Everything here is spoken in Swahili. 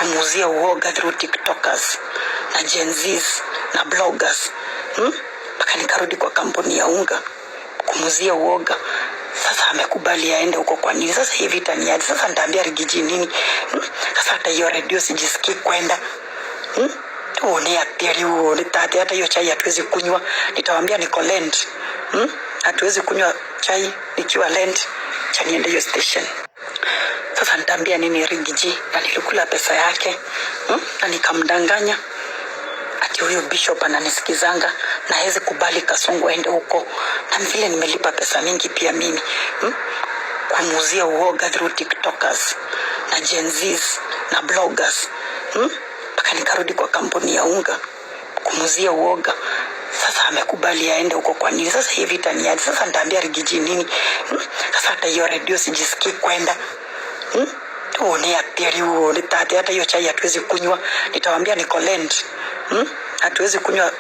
Kumuuzia uoga through TikTokers na Gen Zs na bloggers, Mpaka nikarudi kwa kampuni ya unga kumuuzia uoga. Sasa amekubali aende huko kwa nini? Sasa hivi itaniaje? Sasa nitaambia Riggy G nini? Sasa hata hiyo redio sijisikii kwenda, Uone atiri uone tate, hata hiyo chai hatuwezi kunywa. Nitawaambia niko Lent. Hatuwezi kunywa chai nikiwa Lent. Cha niende hiyo station. Sasa nitaambia nini Riggy G? Na nilikula pesa yake, Na nikamdanganya ati huyo bishop ananisikizanga na hawezi kubali Kasongo aende huko, na vile nimelipa pesa mingi pia mimi, Kumuuzia uoga through TikTokers na Gen Zs na bloggers, Mpaka nikarudi kwa kampuni ya unga kumuuzia uoga. Sasa amekubali aende huko kwa nini? Sasa hivi itaniaje? Sasa nitaambia Riggy G nini? Sasa hata hiyo redio sijisikii kwenda, Uone atiri uone tate, hata hiyo chai hatuwezi kunywa. Nitawaambia niko Lent. Hatuwezi kunywa